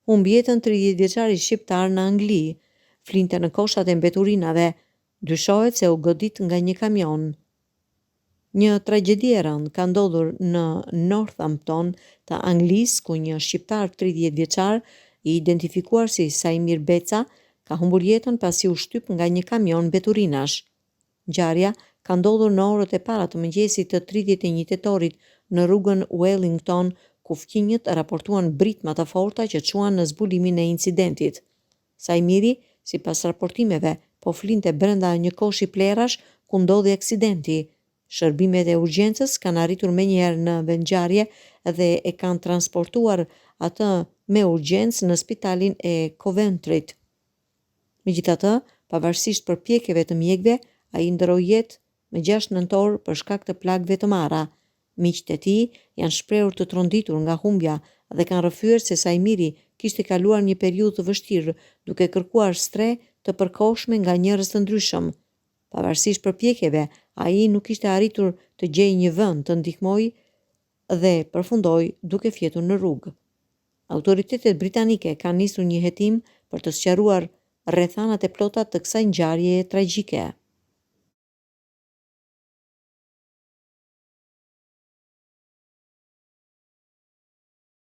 Humb jetën 30 vjeçari shqiptar në Angli, flinte në koshat e mbeturinave, dyshohet se u godit nga një kamion. Një tragjedi e rëndë ka ndodhur në Northampton të Anglisë, ku një shqiptar 30 vjeçar, i identifikuar si Saimir Beca, ka humbur jetën pasi u shtyp nga një kamion mbeturinash. Ngjarja ka ndodhur në orët e para të mëngjesit të 31 tetorit në rrugën Wellington, ku fqinjët raportuan britma të forta që çuan në zbulimin e incidentit. Saimiri, sipas raportimeve, po flinte brenda një koshi plehrash ku ndodhi aksidenti. Shërbimet e urgjencës kanë arritur menjëherë në vendngjarje dhe e kanë transportuar atë me urgjencë në spitalin e Coventryt. Megjithatë, pavarësisht përpjekjeve të mjekëve, ai ndërroi jetë më 6 nëntor për shkak të plagëve të marra. Miqtë e tij janë shprehur të tronditur nga humbja dhe kanë rrëfyer se Saimiri kishte kaluar një periudhë të vështirë duke kërkuar strehë të përkohshme nga njerëz të ndryshëm. Pavarësisht përpjekjeve, ai nuk kishte arritur të gjejë një vend të ndihmojë dhe përfundoi duke fjetur në rrugë. Autoritetet britanike kanë nisur një hetim për të sqaruar rrethanat e plota të kësaj ngjarjeje tragjike.